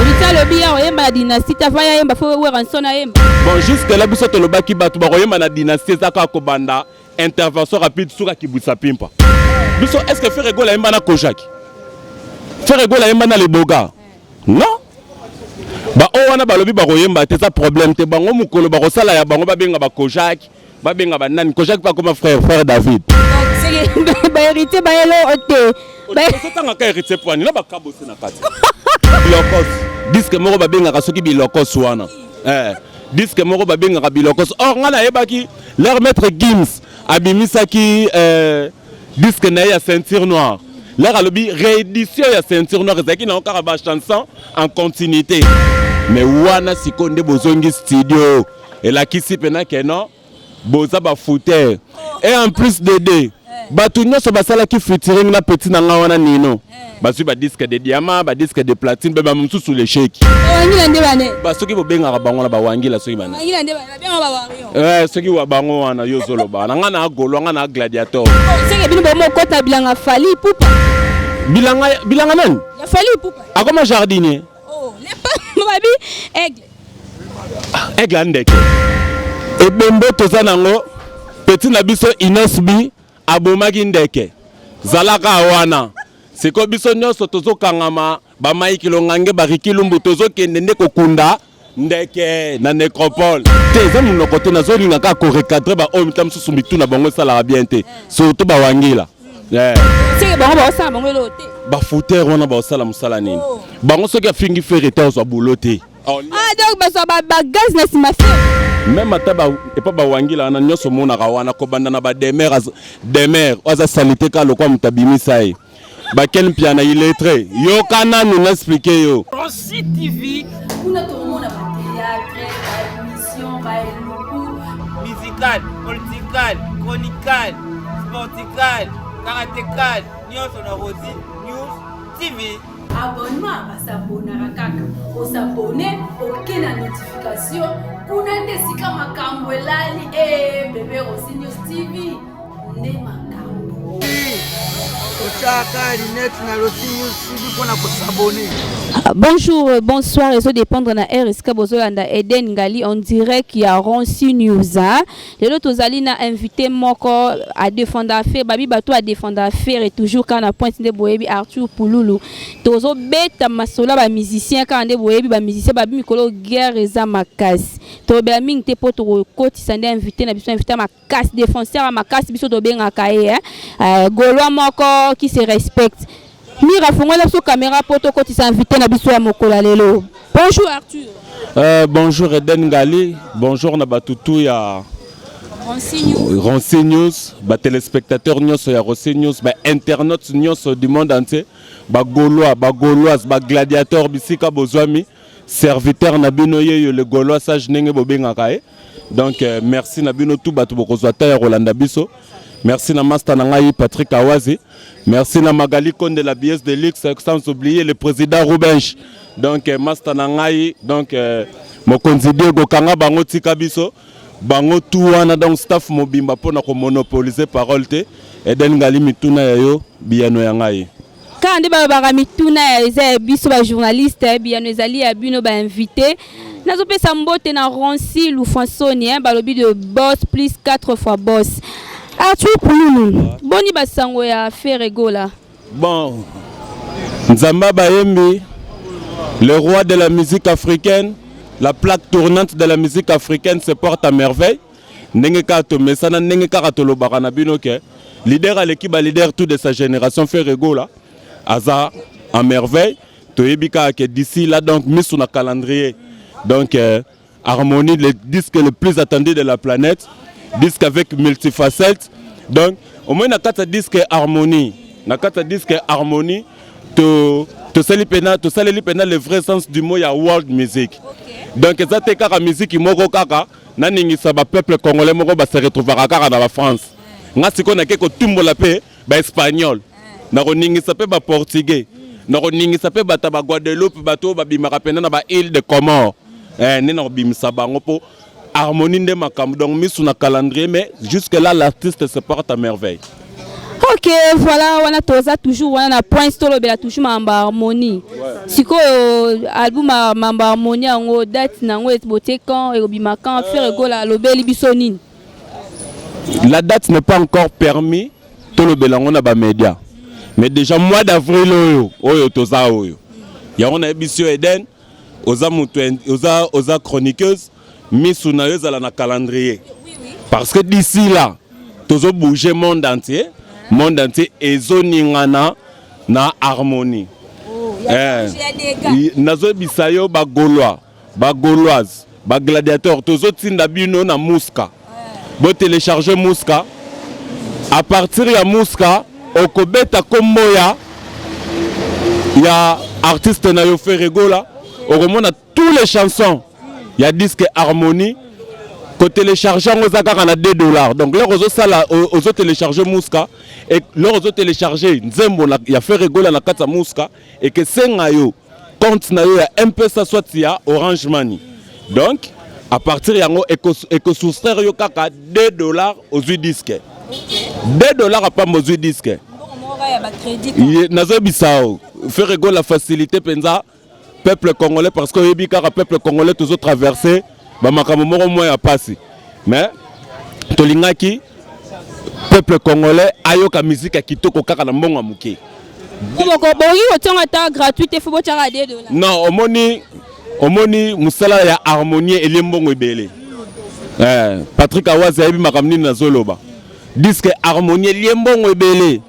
Héritier alobi ya oyemba na Dynastie te, avant ya yemba faut Werrason ayemba. Bon, jusque là biso tolobaki bato bakoyemba na Dynastie eza kaka kobanda Intervention rapide suka kibwisa pimpa. Biso est-ce que Ferre Gola ayemba na Kojak? Ferre Gola ayemba na Leboga? Non. Ba oyo wana balobi bakoyemba te, eza problème te, bango mokolo bakosala ya bango babenga ba Kojak, babenga ba nani, Kojak mpe akoma frère, frère David. Ba héritier bayelo te. Ozotanga ka héritier poani na bakabose na kati. Bilokos, disque moko babengaka soki bilokos wana. Eh, disque moko babengaka bilokos. Or nga nayebaki leur maître Gims abimisaki disque na ye ya Ceinture Noire. Leur alobi réédition ya Ceinture Noire ezalaki nango kaka ba chanson en continuité. Mais wana sikoyo nde bozongi studio elakisi pena ke non, boza ba fouteur. Et en plus de deux, bato nyonso basalaki featuring na petit na nga wana Nino, bazwi ba disque de diamant, ba disque de platine, mpe bamosusu l'échec. Bawangila nde bane. Ba soki bobengaka bango na bawangila soki bane. Bawangila nde bane, babenga ba warrior. Soki wa bango wana yo ozoloba na nga na golo, nga na gladiator. Seke bino bomokota bilanga Fally Ipupa. Bilanga, bilanga nani? Ya Fally Ipupa. Akoma jardinier. Oh, le babi aigle. Aigle ya ndeke. Ebembe toza nango petit na biso Inos B abomaki ndeke. Zalaka wana. Siko biso nyonso tozokangama ba Mike Longange, ba Ricky Lumbu, tozokende nde kokunda ndeke na nécropole. Te, eza monoko te, nazolinga kaka korecadre ba oyo mita mosusu mitu na bango esalaka bien te, surtout bawangila. Seke bango baosala bango eloko te. Bafoutere wana baosala mosala nini? Bango soki afingi Ferre te, ozwa boulot te. Ah, donc bazwa bagaz na nsima Ferre. Même ata epa bawangila wana nyonso omonaka wana kobanda na bademer, demer oyo aza salite kaka lokwa moto abimisa ye, baken Mpiana illettré, yoka nanu na explique yo. Rossy TV. Kuna tokomona ba théâtre, ba émission, ba eluku. Musical, political, chronical, sportical, karatécal, nyonso na Rossy News TV. Abonnement, basabonaka kaka. Osabone, oke na notification. Kuna nde esika makambo elali. Bébé Rossy News TV nde makambo. Otyaka lunette na Rossy News TV mpona kosabone. Bonjour, bonsoir, ezo dépendre na heure esika bozolanda Eden Ngali en direct ya Ronsi News. Hein? Lelo tozali na invité moko à défendre affaire, babi bato à défendre affaire et toujours quand na pointe nde boyebi Arthur Pululu. Tozo beta masola ba musicien quand nde boyebi ba musicien babi mikolo guerre eza makasi. Tobela mingi te po tokotisa nde invité na biso, invité makasi, défenseur ya makasi biso tobengaka ye, hein? Gaulois moko qui se respecte. Mira, fongola biso caméra po tokotisa invité na biso ya mokolo ya lelo. Bonjour Arthur. Bonjour Eden Ngali, bonjour na batutu ya Ronsi News. Ronsi News, ba téléspectateurs nyonso ya Ronsi News, ba internautes nyonso du monde entier, ba Gaulois, ba Gauloises, ba gladiateurs bisika bozwami, serviteur na bino yeyo le Gaulois sage ndenge bobengaka ye. Donc merci na bino tout bato bokozwa ta ya kolanda biso. Merci na master na ngai Patrick Awazi. Merci na Magali Konde la biesse de luxe, sans oublier le président Rubens. Donc master na ngai, donc mokonzi Diego kanga bango tika biso. Bango tout wana, donc staff mobimba pona ko monopoliser parole te. Eden Ngali mituna ya yo biyano ya ngai. Kaka nde balobaka mituna ya eza ya biso ba journaliste, biyano ezali ya bino ba invité. Nazopesa mbote na Ronsi Lufansoni, hein, balobi de boss plus 4 fois boss. Arthur Pululu, boni basango ya Ferre Gola? Bon, Nzamba Bayembi, le roi de la musique africaine, la plaque tournante de la musique africaine se porte à merveille. Ndenge kaka tomesana, ndenge kaka tolobaka na bino ke leader aleki ba leader tout de sa génération, Ferre Gola aza en merveille. Toyebi kaka ke d'ici là, donc misu na calendrier, donc Harmonie, le disque le plus attendu de la planète, disque avec multifacettes. Donc au moins na kati ya disque Harmonie, na kati ya disque Harmonie, to tosali pena, tosaleli pena le vrai sens du mot ya world music. Donc eza te kaka musique moko kaka naningisa ba peuple congolais moko ba se retrouvera kaka na ba France. Nga sikoyo nake kotumbola pe ba espagnol, nakoningisa pe ba portugais, nakoningisa pe bato ya ba Guadeloupe, bato oyo babimaka pena na ba île de Comores. Nde nakobimisa bango po Harmonie nde makambo. Donc misu na calendrier, mais jusque là l'artiste se porte à merveille. Ok, voilà, wana toza toujours wana na point, tolobela toujours makambo ya Harmonie. Sikoyo album ya makambo ya Harmonie yango, date na yango botie quand, ekobima quand? Ferre Gola alobeli biso nini? La date n'est pas encore permis tolobela yango na bamédia, mais déjà mois d'avril oyo, oyo toza oyo, yango nayebisi yo, Eden, oza moto, oza chroniqueuse, misu na yo ezala na calendrier, parce que d'ici là tozobouge monde entier, monde entier ezoningana na Harmonie. Nazoyebisa yo, Bagaulois, Bagauloise, Bagladiateur, tozotinda bino na Muska, botélécharge Muska. À partir ya Muska, okobeta kombo ya artiste na yo Ferre Gola, okomona tous les chansons ya disque Harmonie. Kotélécharge yango eza kaka na 2 dollars. Donc lors ozosala, ozotélécharge Muska, e lors ozotélécharge nzembo ya Ferre Gola na kati ya Muska, ekesenga yo compte na yo ya M-Pesa soit ya Orange Money. Donc à partir yango, ekosoustraire yo kaka 2 dollars, ozwi disque. 2 dollars apamba, ozwi disque. Nazoyebisa yo, Ferre Gola facilité mpenza peuple congolais, parce que oyebi kaka peuple congolais, tozotraverse bamakambo moko mwa ya pasi, mais tolingaki peuple congolais ayoka musique ya kitoko kaka na mbongo ya moke. Bokoki kotiango ata gratuit te, fo botiaka 2 dollars? Non, omoni mosala ya Harmonie elie mbongo ebele. Patrick Awazi ayebi makambo nini nazoloba. Disque Harmonie elie mbongo ebele.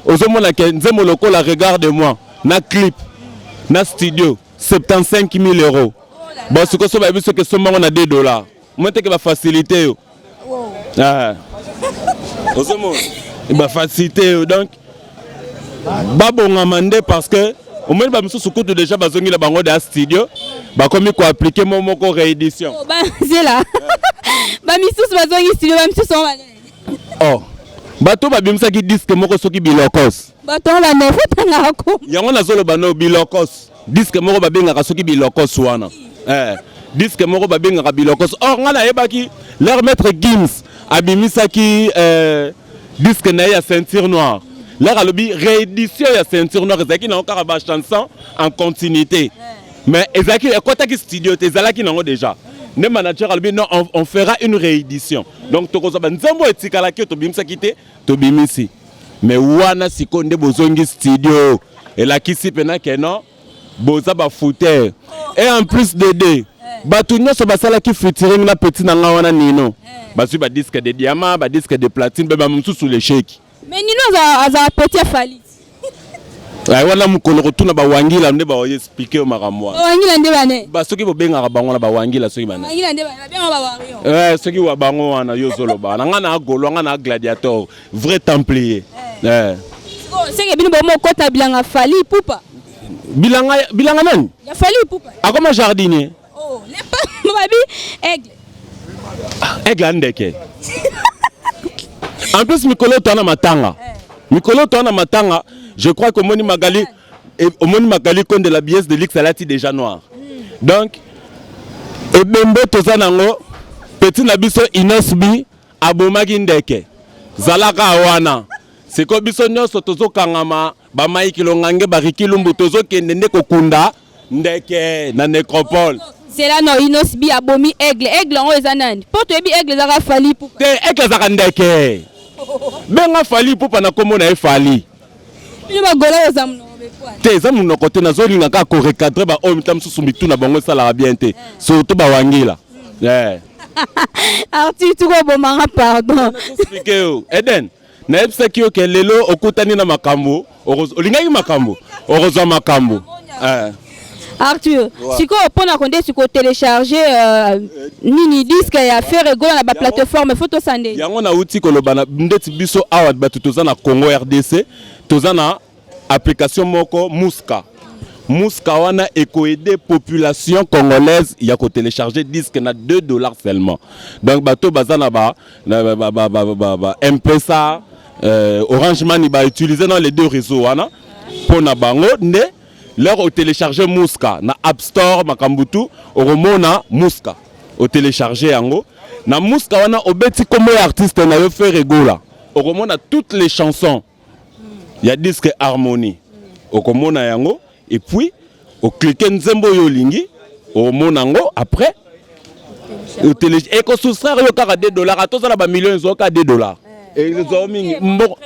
Ozomona ke nzembo lokola Regarde moi na clip na studio, 75 000 euros. Bon, sikoyo so bayebi soki esombango na 2 dollars, mo teke bafacilité yo. Ah. Ozomona bafacilité yo, donc babongama nde, parce que omoni bamisusu kutu déjà bazongi na bango da studio, bakomi koappliquer mo moko réédition. Zela, bamisusu bazongi studio, bamisusu ngo banene? Oh, bato babimisaki disque moko soki Bilokos. Bato ngo banene, fotangaka ko. Yango nazoloba no, Bilokos, disque moko babengaka soki Bilokos wana, disque moko babengaka Bilokos. Or ngai nayebaki leur maître Gims abimisaki disque na ye ya Ceinture Noire. Leur alobi réédition ya Ceinture Noire, ezalaki nango kaka bachanson en continuité, mais ezalaki ekɔtaki studio te, ezalaki nango déjà. Nde manager alobi: non, on fera une réédition, donc tokozwa banzembo etikalaki oyo tobimisaki te, tobimisi. Mais wana sikoyo nde bozongi studio, elakisi mpena ke non, boza bafoutere. Et en plus de deux, bato nyonso basalaki featuring na petit na nga wana Nino, bazwi badisque de diamant, badisque de platine, mpe bamosusu lesheki. Mais Nino azala petit ya Fally. Wana mokolo kotuna bawangila nde baoexpliquer yo makambo wana. Bawangila nde bane? Soki bobengaka bango na bawangila, soki bane. Bawangila nde bane? Babenga bawario? Soki wa bango wana, yo ozoloba na nga na Gaulois, nga na gladiator, vrai templier. Seke bino bomokota bilanga Fally Ipupa? Bilanga, bilanga nani? Ya Fally Ipupa. Akoma jardinier. Oh, lepa babi aigle. Aigle andeke. En plus mikolo toa na matanga, mikolo toa na matanga, je crois que omoni Magali, omoni Magali Konde, la biese de lix, alati déjà noir. Donc ebembe toza nango, petit na biso Innoss'B abomaki ndeke, zalaka wana. Sikoyo biso nyonso tozokangama, bamaiki longange, bariki lumbu, tozokende nde kokunda ndeke na nécropole. Zela, no, Innoss'B abomi aigle, aigle yango eza nani? Mpo toyebi aigle ezaka Fally Ipupa. Te, aigle ezaka ndeke. Benga Fally Ipupa na nkombo na ye Fally. Bino bagola, oza monoko bepwani. Te, eza monoko te, nazolinga kaka korecadrer baoyo mita mosusu mitu na bango esalaka bien te, surtout bawangila. Arthur, tukobomanga, pardon. Expliquer yo, Eden, nayebisaki yo ke lelo okutani na makambo, olingaki makambo, okozwa makambo. Arthur, sikoyo mpona ko nde sikoyo télécharge nini, disque ya Ferre Gola na baplateforme, fo tosala nde? Yango nauti koloba na ndeti biso awa bato toza na Congo RDC, toza na application moko Muska. Muska wana ekoaider population congolaise ya kotélécharger disque na 2 dollars seulement. Donc bato baza na ba, na ba, ba, ba, ba, ba, ba M-Pesa, Orange Money, bautiliser dans les deux réseaux wana mpo na bango nde leur otélécharge Muska na App Store, makambo tu okomona Muska, otélécharge yango. Na Muska wana, obeti kombo ya artiste na yo Ferre Gola, okomona toutes les chansons. Ya disque Harmonie, okomona yango et puis oclique nzembo oyo olingi, okomona yango. Après ekosoustraire yo kaka 2 $. Ata ozala bamillion, ezwa kaka 2 $, ezwa mingi mbongo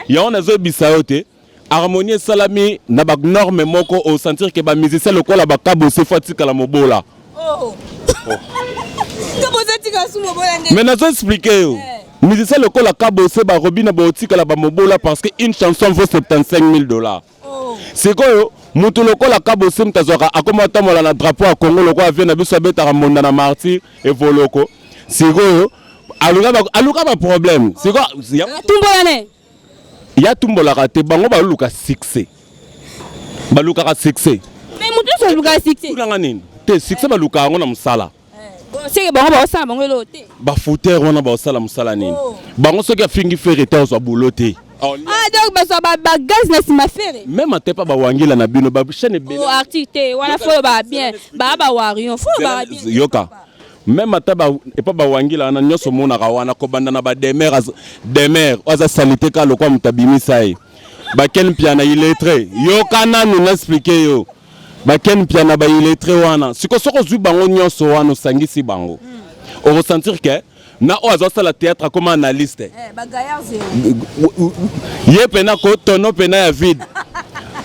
yango. Nazoyebisa yo te, Harmonie esalami na banorme moko, osentir ke bamusicien lokola bakabose fo atikala mobola. Mais nazo explique yo, musicien lokola Kabose, barobina, baotikala bamobola parce que une chanson vaut 75 000 $. Sikoyo moto lokola Kabose, moto azwaka, akoma otambola na drapeau ya Congo lokola vie na biso, abetaka mbonda na Martyr evoloko. Sikoyo aluka baproblème sikoyo. Atumbola ne. Ya tumbolaka te, bango baluka succès, balukaka succès. Mais moto nyonso alukaka succès. Tunanga nini te, succès balukaka yango na mosala. Seke bango baosala bango eloko te. Bafutere wana baosala mosala nini? Bango soki afingi Ferre te, ozwa bulo te. Ah, donc bazwa bagaz na nsima Ferre. Même ate pa bawangila na bino, bachaîne ebele. Oh, article te wana, fo ba bien baa bawarion, fo baa bien. Yoka, même ata epa bawangila wana nyonso omonaka wana, kobanda na bademer, demer oyo aza salite kaka lokwa moto abimisa ye, baken Mpiana illettré. Yoka nanu na explique yo, baken Mpiana baillettré wana. Siko soki ozwi bango nyonso wana, osangisi bango, okosentir ke na oyo azosala théâtre akoma analyste, ye pena kotono pena ya vide.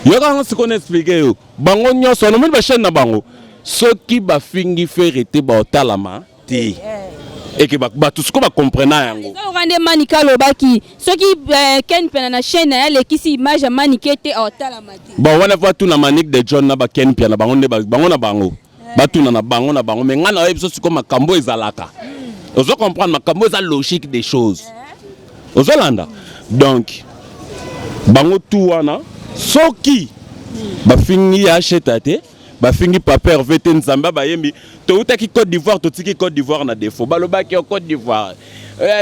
Yoka yango sikoyo na explique yo, bango nyonso wana omoni bachaîne na bango, soki bafingi Ferre te, baotalama te. Eke bato sikoyo bacomprena yango. Eza loka nde Manike alobaki, soki Ken Mpiana na chaîne na ye alekisi image ya Manike te, aotalama te. Bon, wana fo atuna Manique de John na baken Mpiana, bango nde bango na bango batuna na bango na bango. Mais ngai na oyebi biso sikoyo makambo ezalaka, ozo comprendre, makambo eza logique des choses ozolanda. Donc bango tu wana, soki bafingi ya Asheta te, bafingi Papa Herve te, Nzambe bayembi. Toutaki Côte d'Ivoire, totiki Côte d'Ivoire na défaut. Balobaki yo Côte d'Ivoire,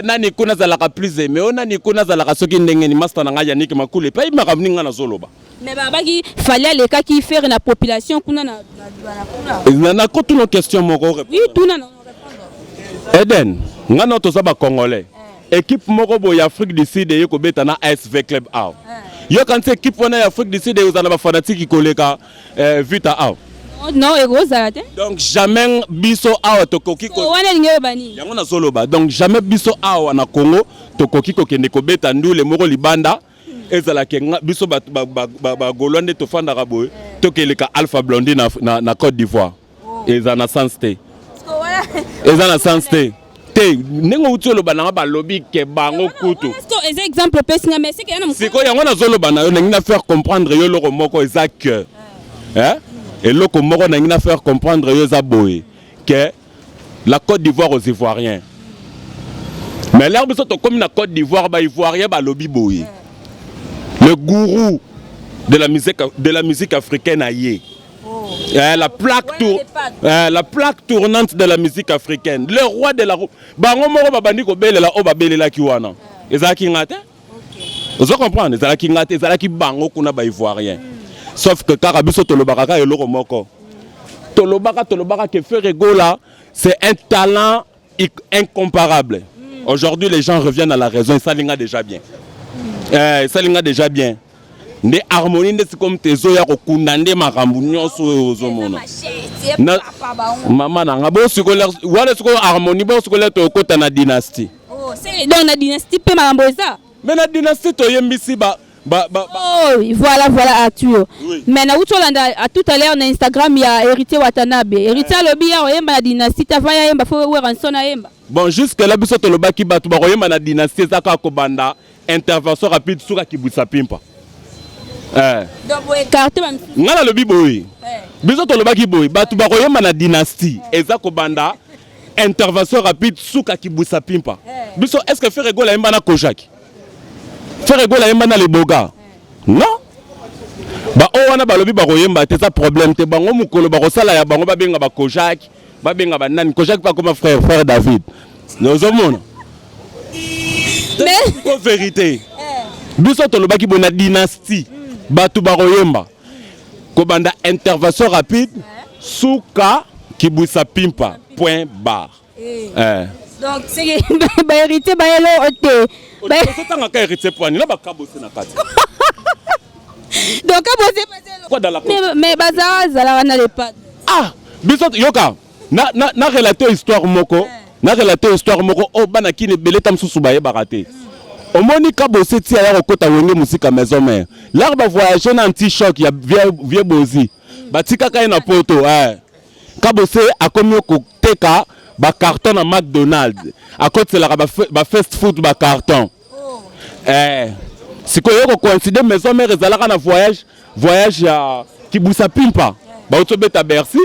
nani kuna azalaka plus aimé, o nani kuna azalaka soki ndenge ni master na ngai Yannick Makulu epai makambo nini ngai nazoloba. Mais babaki Fally alekaki Ferre na population kuna na Nakotuna question moko. Oui, tuna na. Eden, ngai na toza bacongolais. Équipe moko boye ya Afrique du Sud eye kobeta na ASV Club awa. Yoka nti équipe wana ya Afrique du Sud ekozala na bafanatiki koleka Vita awa? Non, ekozala te. Donc jamais biso awa tokoki Wana elingi oyeba nini? Yango nazoloba, donc jamais biso awa na Congo tokoki kokende kobeta ndule moko libanda, ezalaki biso bagaulois nde tofandaka boye, tokeleka Alpha Blondy na Côte d'Ivoire. Eza na sens te, eza na sens te te. Ndenge outi oloba nanga, balobi ke bango kutu Eza exemple opesinga, mais seke yana. Sikoyo yango nazoloba na yo, ndenge na faire comprendre yo eloko moko eza ke, eloko moko ndenge na faire comprendre yo eza boye ke la Côte d'Ivoire aux Ivoiriens. Mais l'heure biso tokomi na Côte d'Ivoire, baivoirien balobi boye: le gourou de la musique africaine aye. La plaque tournante de la musique africaine, le roi de la. Bango moko babandi kobelela oyo babelelaki wana, ezalaki nga te. Ozo comprendre? Ezalaki nga te, ezalaki bango kuna baivoirien. Sauf que kaka biso tolobaka kaka eloko moko, tolobaka ke Ferre Gola, c'est un talent incomparable. Aujourd'hui, les gens reviennent à la raison. Esalinga déjà bien, esalinga déjà bien nde Harmonie nde sikoyo te ezoya kokunda nde makambo nyonso oyo ozomona. Mama na nga, bo sikoyo wana, sikoyo Harmonie, bo sikoyo tokota na Dynastie. Donc na Dynastie mpe makambo eza? Mais na Dynastie toyembisi ba Oh, voilà Arthur. Oui. Mais nauti olanda à tout à l'heure na Instagram ya Héritier Watanabe. Héritier alobi ya oyemba na Dynastie, tava ya yemba fo Werrason ayemba. Bon, jusque là biso tolobaki bato bakoyemba na Dynastie eza kaka kobanda Intervention rapide suka Kibwisa Pimpa. Donc bo écarter ba misusu. Ngai nalobi boye, biso tolobaki boye, bato bakoyemba na Dynastie eza kobanda Intervention rapide suka Kibwisa Pimpa. Biso, est ce que Ferre Gola ayemba na Kojak? Ferre Gola ayemba na Leboga? Non. Baoyo wana balobi bakoyemba te, eza problème te. Bango mokolo bakosala ya bango, babenga bakojak, babenga banani. Kojak mpe akoma frère David, ozomona ko vérité. Biso tolobaki boye, na Dynastie bato bakoyemba kobanda Intervention rapide suka Kibwisa Pimpa, point barre. Donc c'est que ba Héritier ba yelo te. Ozotangaka Héritier poani na bakabose na kati. Donc Kabose Quoi dans la mais bazala azalaka na le padre. Ah, biso yoka na relate histoire moko, na relate histoire moko oyo bana Kini ebele ta mosusu bayebaka te. Omoni Kabose ti aya kokota Wenge Musica Maison Mère, lare bavoyage na anti choc ya vieux Bozi, batikaka ye na Poto, eh. Kabose akomi koteka bacarton na McDonald, akotiselaka ba fast food bacarton, eh. Sikoyo ye kocoïncide Maison Mère ezalaka na voyage ya Kibusa Pimpa, bauti obeta Bercy,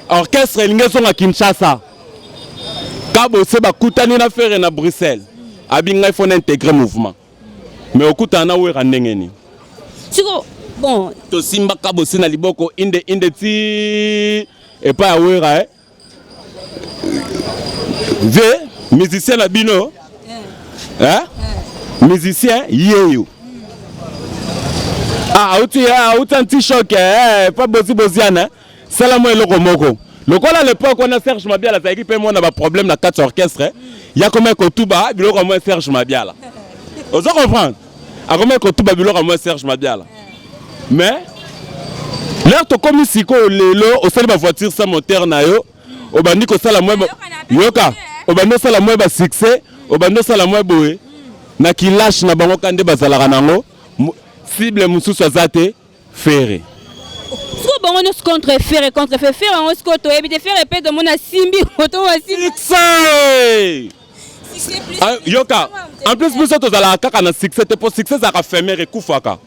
orchestre elingi ezonga Kinshasa. Kabose bakutani na Ferre na Bruxelles, abi ngai faut na intégrer mouvement, mais okutana na Wera ndenge nini? Siko bon. Tosimba Kabose na liboko inde inde ti epai ya Wera, eh. Ve musicien na bino, eh? Musicien yeyo, ah, auti anti choc, eh, pa bozi boziana sala mwa eloko moko lokola l'époque wana Serge Mabiala azalaki mpe mwana baproblème na kati ya orchestre, ya koma kotuba biloko ya mwa Serge Mabiala. Ozo comprendre, akomi kotuba biloko ya mwa Serge Mabiala. Mais l'heure tokomi sikoyo lelo, osali bavoiture sans moteur na yo, obandi kosala mwa, yoka, obandi osala mwa basuccès, obandi osala mwa boye na kilashe na bango, ka nde bazalaka nango cible mosusu aza te, Ferre. Sikoyo bango nyonso contre Ferre, contre Ferre. Ferre yango sikoyo toyebi te. Ferre mpe tomoni asimbi moto asimbi. Succès. Ah, yoka, en plus biso tozalaka kaka na succès te, mpo succès ezalaka éphémère, ekufaka.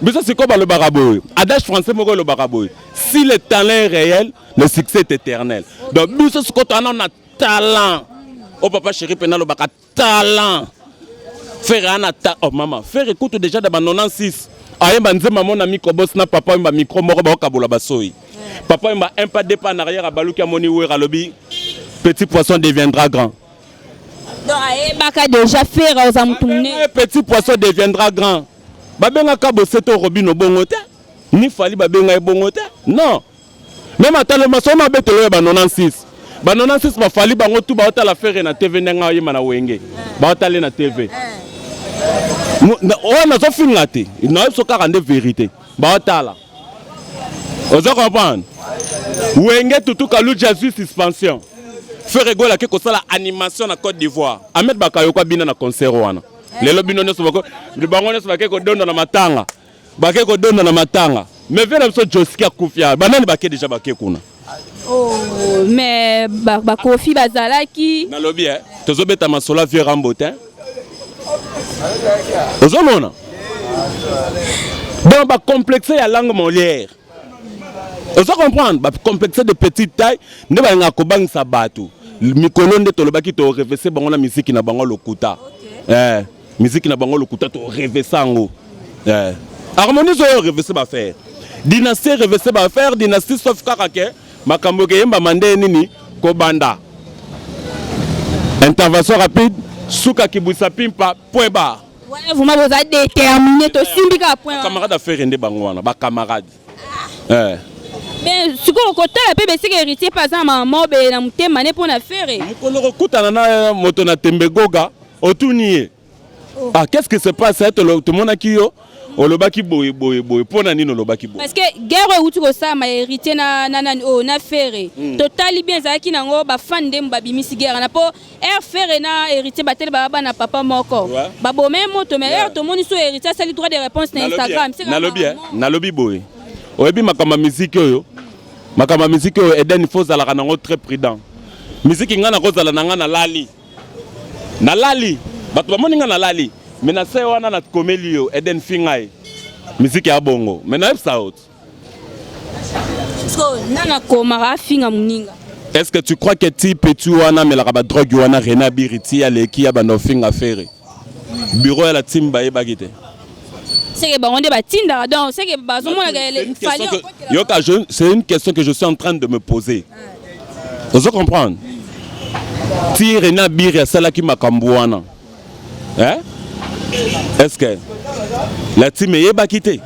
Biso sikoyo balobaka boye, adage français moko elobaka boye: si le talent est réel, le succès est éternel. Donc biso sikoyo toana na talent o papa chéri mpe nalobaka talent. Ferre ana ta, oh mama, Ferre kutu déjà da ba 96 ayemba nzemba mona mikobos na papa oyemba micro moko, baokabola basoyi. Papa oyemba un pas, deux pas en arrière, abaluki, amoni Wera, alobi: petit poisson deviendra grand. Donc ayebaka déjà Ferre oza motu monene. Petit poisson deviendra grand. Babengaka Bose to Robino bongo te, ni Fally babenga ye bongo te, non. Même ata le maso mabetelo ya ba 96, ba 96, bafali bango tu baotala Ferre na TV ndenge ayemba na Wenge, baotale na TV oyo. Nazofinga te, nayebi so kaka nde vérité. Baotala, oza comprendre, Wenge tutu Kaluji azwi suspension, Ferre Gola ake kosala animation na Côte d'Ivoire, Ahmed Bakayoko abina na concert wana. Lelo bino nyonso, bango nyonso bake kodonda na matanga, bake kodonda na matanga. Mais vieux na biso Joski akufi, banani bake déjà, bake kuna. Oh, mais bakofi bazalaki. Nalobi eh, tozobeta masolo ya vieux Rambo te, ozomona. Donc bacomplexe ya langue Molière, ozo comprendre, bacomplexe de petite taille nde balingaka kobangisa bato. Mikolo nde tolobaki torevese bango na misiki na bango lokuta, eh, misiki na bango lokuta, torevese yango, eh. Harmonie oyo revese baaffaire dynastie, revese baaffaire dynastie, sauf kaka ke makambo ekeyembama nde nini kobanda intervention rapide, suka kibwisa pimpa, point barre. Wana vraiment boza déterminé, tosimbi kaka point. Camarade affaire nde bango wana, bacamarade, eh. Mais sikoyo kotala mpe besika Héritier mpe aza na mama obele na motema ne mpo na Ferre. Mokolo kokutana na moto na tembe goga, otuni ye: ah, qu'est-ce qui se passe? Tomonaki yo olobaki boye boye boye, mpo na nini olobaki boye? Parce que guerre oyo euti kosalama, Héritier na nani oyo na Ferre, totali bien, ezalaki nango bafan nde babimisi guerre na mpo air Ferre na Héritier bateli baa bana papa moko, babome moto. Mais air tomoni so Héritier asali droit de réponse na Instagram. Nalobi, nalobi boye, oyebi makambo ya miziki oyo, makambo ya miziki oyo, Eden, faut ozalaka nango très prudent. Miziki, ngai nakozala na ngai nalali, nalali, bato bamoni ngai nalali, mais na se wana nakomeli yo Eden fi ngai miziki ya bongo, mais nayebisa yo. Nana akomaka afinga moninga. Est-ce que tu crois que ti petit wana amelaka badrogue wana, René Abiri, ti aleki ya banda ofinga Ferre, bureau ya la team bayebaki te? Seke bango nde batindaka, donc seke bazomonaka. Yoka, c'est une question que je suis en train de me poser, ozo comprendre. Ti René Abiri asalaki makambo wana, hein? Est-ce que la team eyebaki te?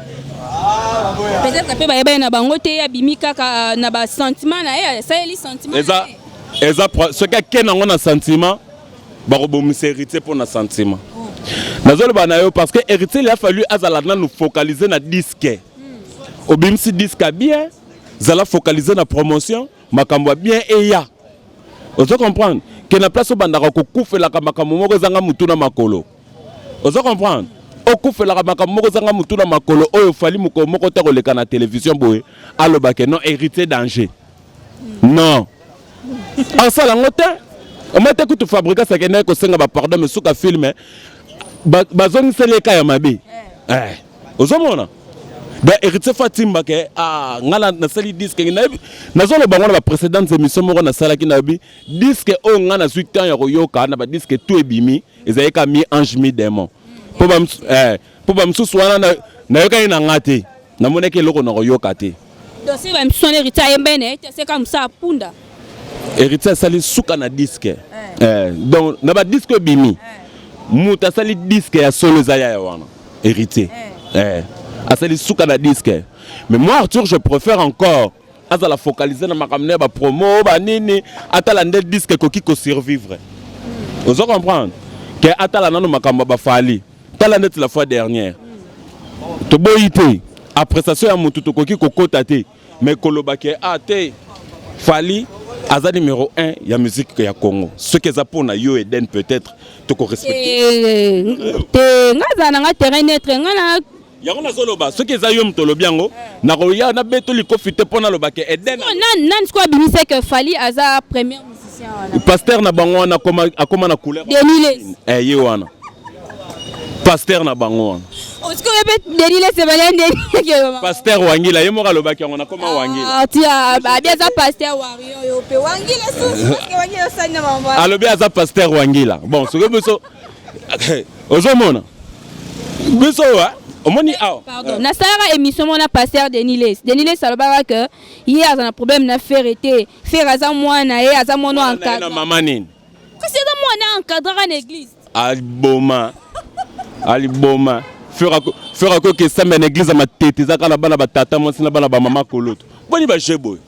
Peut-être mpe bayebaki na bango te, abimi kaka na basentiment na ye, asaleli sentiment. Eza soki ake nango na sentiment, bakobomisa Héritier mpo na sentiment. Nazoloba na yo parce que Héritier, il a fallu azala nanu focaliser na disque. Obimisi disque ya bien, zala focalisé na promotion, makambo ya bien eya. Ozo comprendre ke na place obandaka kokufelaka makambo moko ezanga mutu na makolo. Ozo comprendre? Okufelaka makambo moko ezanga mutu na makolo oyo Fally mokolo moko te akoleka na television boye aloba ke non héritier danger. Non. Asala yango te. Omoni te kutu Fabregas akendaki kosenga ba pardon mais suka film bazongiseli ye ka ya mabe. Eh. Ozomona? Donc héritier faut atimba ke ah nga nasali disque nayebi nazoloba yango na ba précédentes émissions moko nasalaki nayebi disque oyo nga nazwi temps ya koyoka na ba disque tout ebimi ezalaki ka mi ange mi démon po ba eh, po ba mosusu wana nayokaki na nga te namonaki eloko na koyoka te. Donc soki ba misusu wana héritier ayemba ye na ye te aseka mosala punda. Héritier asali suka na disque eh. Eh, donc na ba disque ebimi eh. Moto asali disque ya solo eza yaya wana héritier eh. Eh. Asali suka na disque mais moi Arthur je préfère encore azala focaliser na makambo na ya ba promo ba nini atala nde disque ekoki ko survivre mm. Ozo comprendre ke atala nano makambo ya ba Fally tala ndeti la fois dernière toboyi te appréciation ya motu tokoki kokota te mais koloba ke ah te Fally aza numéro 1 ya musique ya Congo soki eza mpona yo Eden peut-être toko respecter te nga azala na nga terrain neutre nga na yango nazoloba soki eza yo moto olobi yango nakoya nabeto likofi te mpo naloba ke Eden nani sikoyo abimisaki ke Fally aza premier musicien wana pasteur na bango wana akoma na couleur Denis Lessie eh, ye wana pasteur na bango wana sikoyo mpe Denis Lessie ebali ndeni pasteur Wangila ye moko alobaki yango nakoma Wangila abi aza pasteur Wario yo mpe Wangila susu Wangila osali na mama alobi aza pasteur Wangila bon soki biso ozomona biso omoni awa pardon nasalaka émission mona pasteur Denis Lessie. Denis Lessie alobaka ke ye aza na problème na Ferre te, Ferre aza mwana ye, aza mwana encadre na mama nini kasi aza mwana encadraka na église aliboma aliboma Ferre akoki esambe na église ya matete eza kaka na bana batata mwasi na bana bamama koloto boni baje boye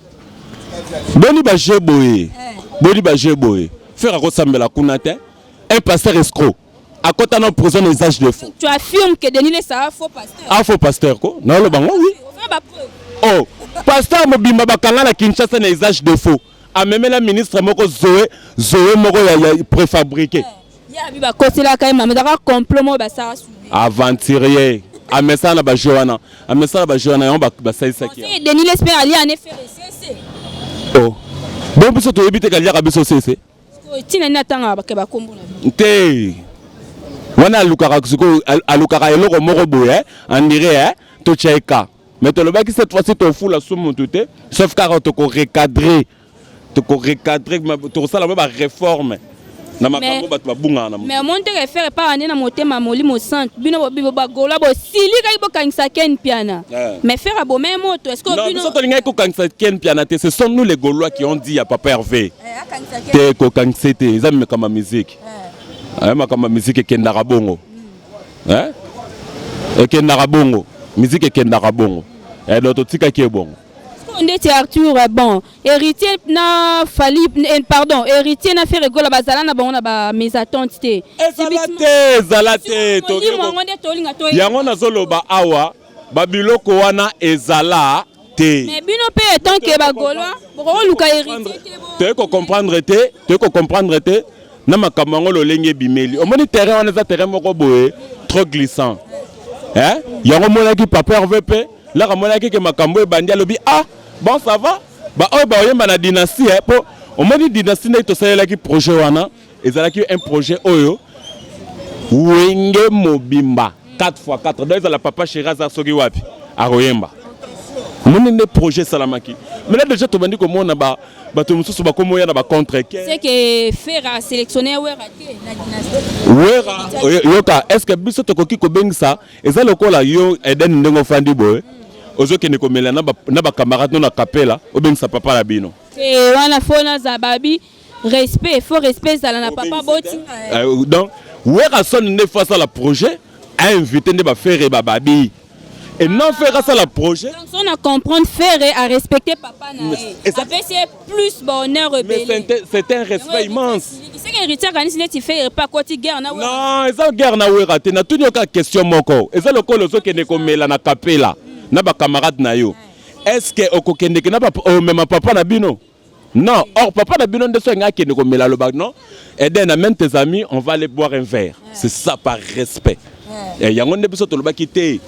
boni baje boye boni baje boye Ferre akosambela kuna te. Un pasteur escroc akota na prison na usage de faux. Tu affirmes que Denis Lessie a faux pasteur. A faux pasteur ko na loba ngo oui. Oh pasteur mobimba bakanga na Kinshasa na usage de faux. Amemela ministre moko Zoé Zoé moko ya, ya préfabriqué. Ya bi bakoselaka ye mama ezalaka complot moko basala soude. Aventurier. Amesana na ba jeu wana. Amesana ba jeu wana yango basalisaki. Denis Lessie mpe alia ne faire sese. Oh. Bon biso toyebi te kaliaka biso sese. Ntina nini atangaka bakombo na bino? Te wana alukaka sikoyo alukaka eloko moko boye on dirait totya ye ka mais tolobaki cette fois-ci tofula su mutu te sauf kaka toko recadrer toko recadrer tokosala mwa ba réforme na makambo bato babungaka na mais omoni te ke Ferre epai nde na motema molimo centre bino bagola bosilikaki bokangisa Ken Mpiana mais Ferre abomai moto est-ce que bino biso tolingaki kokangisa Ken Mpiana te, ce sont nous les Gaulois qui ont dit ya papa Hervé te kokangisa te eza makambo ya musique makambo ya musique ekendaka bongo ekendaka bongo musique ekendaka bongo donc totikaki ye bongo. Ndeti Arthur bon héritier na Fally pardon héritier na Ferre Gola bazala na bango na ba mésentente te. Ezala te ezala te yango nazoloba awa babiloko wana ezala te. Mais bino pe tant que ba Gaulois bokoluka héritier te. Toyei kocomprendre te, toyei kocomprendre te na makambo yango lolenge ebimeli. Omoni terrain wana eza terrain moko boye trop glissant. Hein? Yango monaki papa Hervé pe laka monaki ke makambo ebandi alobi ah bon ça va ba oyo baoyemba na dynastie eh, po omoni dynastie ndenge tosalelaki projet wana ezalaki un projet oyo wenge mobimba 4 x 4 donc ezala papa chéri aza soki wapi akoyemba omoni nde projet esalamaki mais là déjà tobandi komona ba bato mosusu bakomi oya na ba contre c'est que Ferre a sélectionné Wera te na dynastie Wera yoka est-ce que biso tokoki kobengisa eza lokola yo Eden ndenge ofandi boye ozokende komela na bacamarade no na kapela obengisa papa na bino te wana fo naza babi respect faut respect ezala na papa boti. Donc Werrason nde faut asala projet a invité nde ba Ferre ba babi et non Ferre asala projet. Donc on a comprendre Ferre a respecté papa na ye apesi ye plus bonheur ebele. Mais c'est un respect immense. C'est que héritier akanisi neti Ferre pa akoti guerre na Werra. Non eza guerre na Werra te natuni yo kaka question moko eza lokola ozokende komela na kapela. Na ba camarade na yo. Est-ce que okokendeke na omema papa na bino? Non, or papa na bino nde so alingi akende komela aloba non, Eden amène tes amis, on va aller boire un verre. C'est ça par respect. Eh, yango nde biso tolobaki te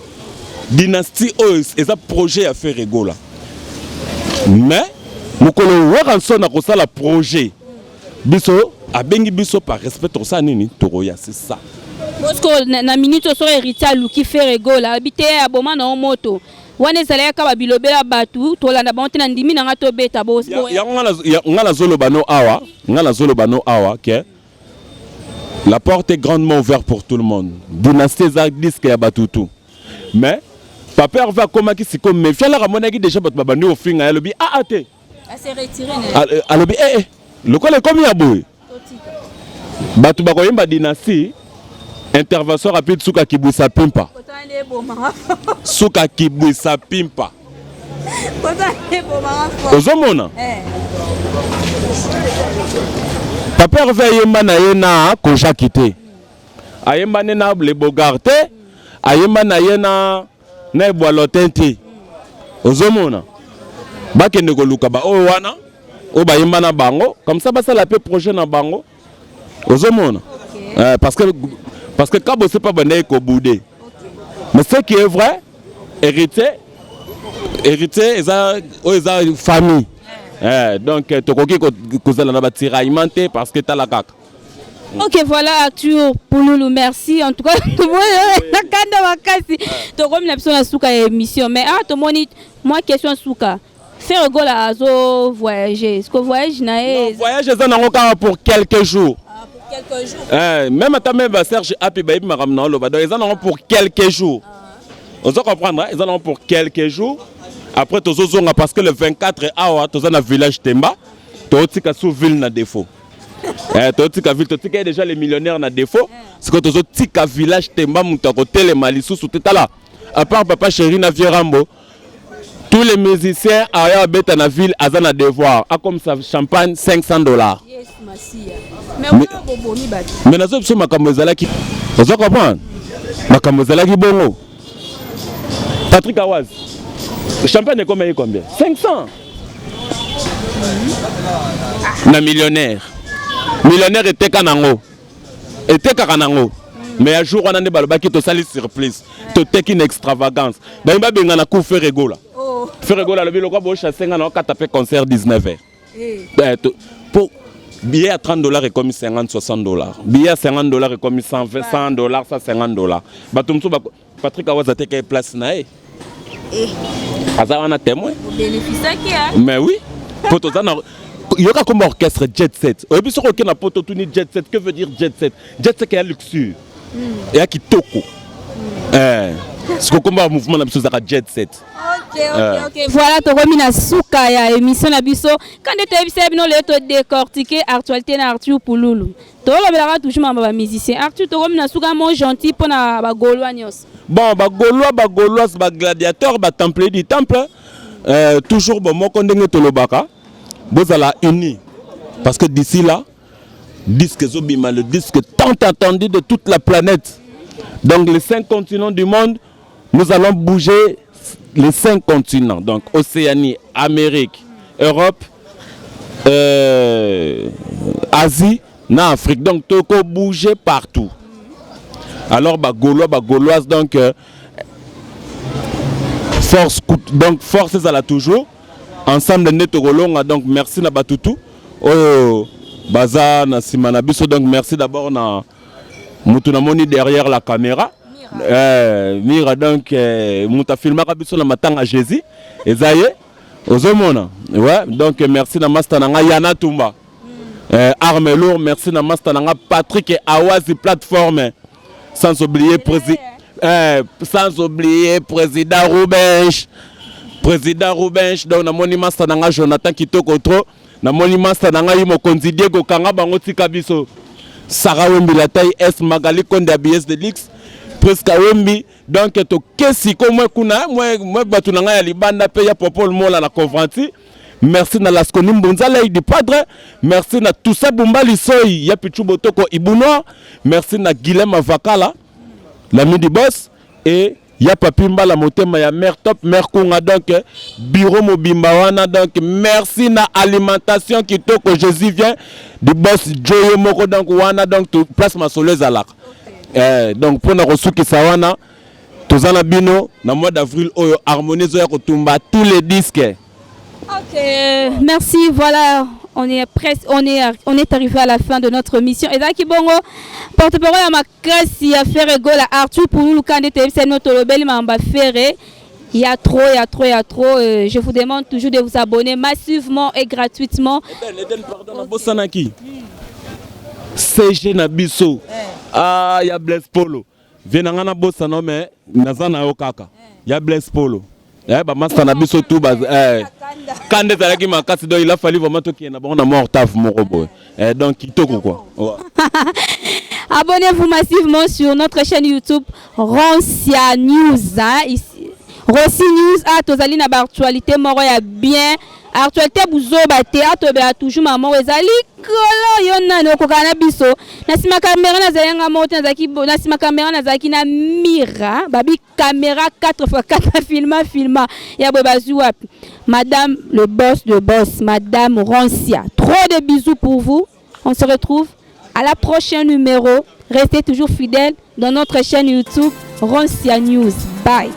dynastie oyo eza projet ya Ferre Gola. Mais mokolo Werrason akosala projet biso abengi biso par respect tokosala nini tokoya c'est ça. Bosco na, na minute oyo soki héritier aluki Ferre Gola abi te aboma na yo moto wana ezalaki kaka babilobela bato tolanda bango te na ndimi na nga tobeta bo yango nga nazoloba no awa nga nazoloba no awa ke la porte est grandement ouverte pour tout le monde dynastie eza disque ya bato tout mais papa Hervé akomaki sikoyo méfiant laka amonaki déjà bato babandi kofinga ye alobi aa te alobi ee eh, eh, lokola ekomi ya boye bato bakoyemba dynastie intervention rapide suka kibwisa pimpa suka kibwisa pimpa ozomona eh. Papa Hervé ayemba na ye na kojaki te ayemba nde na le bogar te ayemba na ye na na ebwalotin te ozomona bakende koluka baoyo wana oyo bayemba na bango comme ça basala mpe projet na bango ozomona okay. eh, parce que kabose mpe abandaki kobude okay. Mais ce qui est vrai héritier héritier eza oyo eza famille eh, donc tokoki kozala na batiraillement te parce que tala kaka. Ok, voilà Arthur Pululu, merci. En tout cas, nakanda makasi. Tokomi na biso na suka ya émission. Mais ah, tomoni moi question suka. Ferre Gola azo voyager. Est-ce que voyage na ye? Non, voyage eza nango kaka pour quelques jours. Ah, pour quelques jours. Eh, même ata même ba Serge Api bayebi makambo na oloba. Donc eza nango pour quelques jours. Ah. Ozo comprendre, hein? Eza nango pour quelques jours. Après tozozonga parce que le 24 awa toza na village Temba, totika sous ville na défaut. Eh, totika ville totika ye déjà les millionnaires na défaut sikoyo tozotika village temba moto akotelema lisusu te tala à part papa chéri na vieux rambo tous les musiciens aya abeta na ville aza na devoir akomisa champagne 500 dollars mais nazo biso makambo ezalaki ozo comprendre makambo ezalaki bongo Patrick Awaz champagne ekomaki combien 500 na millionnaire millionnaire eteka nango etekaka nango mais ya jour wana nde balobaki tosali surprise toteki na extravagance bayi babengana ku Ferre Gola oh. Ferre Gola alobi lokwa bochasse nga na okata mpe concert 19 heures eh. Eh, po billet ya 30 dollars ekomi 50 60 dollars billet ya 50 dollars ekomi 120 100 dollars 150 dollars bato mosusu Patrick Awaza ateka ye place na ye eh. Aza wana témoin mais oui po toza na yoka komba orchestre jet set oyebi soki oke na poto otuni jet set que veut dire jet set jet set eya luxure mm. Eya kitoko mm. Eh. Siko komba mouvement na biso ezaka jet set Ok, ok, eh. Ok. Voilà, tokomi na suka ya émission na biso. Quand toyebisa bino lelo to décortiquer actualité na Arthur Pululu. Tolobelaka toujours makambo ba musicien. Arthur tokomi na suka mot gentil mpona ba Gaulois nyonso. Bon, ba Gaulois, ba Gauloises, ba gladiateurs, ba templiers du temple, euh, toujours bon moko ndenge tolobaka, bozala unis. Parce que d'ici là, disque ezobima, le disque tant attendu de toute la planète. Donc les cinq continents du monde, nous allons bouger les cinq continents. Donc Océanie, Amérique, Europe, euh, Asie, na Afrique. Donc toko bouger partout. Alors ba Gaulois, ba Gauloises, donc euh, force donc force ezala toujours ensemble nde tokolonga donc merci na batutu oyo baza na nsima na biso donc merci d'abord na mutu namoni derrière la caméra Mira, eh, Mira donc eh, mutu afilmaka biso na matanga Jésus eza ye ozomona ouais donc merci na master na ngai Yana Tumba mm. eh, arme lourd merci na master na ngai Patrick Awazi plateforme sans oublier président eh, sans oublier président Rubens président Rubens donc namoni master na ngai Jonathan Kitoko trop namoni master na ngai mokonzi Diego kanga bango tika biso Sarah Wembi la taille S Magali Konde ya BS de Lix Presca Wembi donc tokesi ko mwe kuna mwe mwe bato na ngai ya libanda mpe ya Popol Mola na Coventry merci na Lasconi Mbunza Lady Padre merci na Toussa Bumba Lisoi ya Pichu Botoko Ibunoir merci na Guilhem Avakala l'ami du boss et Ya Papi Mbala motema ya mère top mère Kunga donc bureau mobimba wana donc merci na alimentation kitoko Jésus vient du boss Joe moko donc wana donc place masolo ezalaka eh, donc mpona kosukisa wana toza na bino na mois d'avril oyo harmonie ezoya kotumba tous les disques. Ok, merci. Voilà, on est presque, on est arrivé à la fin de notre mission. Ezalaki bongo porte-parole ya makasi ya Ferre Gola Arthur Pululu nde toyebisa bino tolobeli makambo ya Ferre. Il y a trop, il y a trop, il y a trop. Je vous demande toujours de vous abonner massivement et gratuitement. Eden, Eden, pardon, nabosanaki CG na biso. Ah, ya Blaise Polo. Vie na nga nabosana me naza na yo kaka. Ya Blaise Polo. Eh, ba master na biso tout ba eh kanda ezalaki makasi donc il a fallu vraiment tokende na bango na mwa octave moko boye. Eh, donc kitoko quoi. Ouais. Abonnez-vous massivement sur notre chaîne YouTube Roncia News. Hein, ici. Rossi News, ah, tozali na ba actualité moko ya bien. Actualité buzoba te, atobela toujours mama ezali kolo yo nani okokana na biso. Na nsima caméra nazali nga moko te, nazalaki na nsima caméra nazalaki na Mira, babi caméra 4x4 filma filma ya boye bazwi wapi. Madame le boss de boss, Madame Roncia. Trop de bisous pour vous. On se retrouve à la prochaine numéro. Restez toujours fidèles dans notre chaîne YouTube Roncia News. Bye.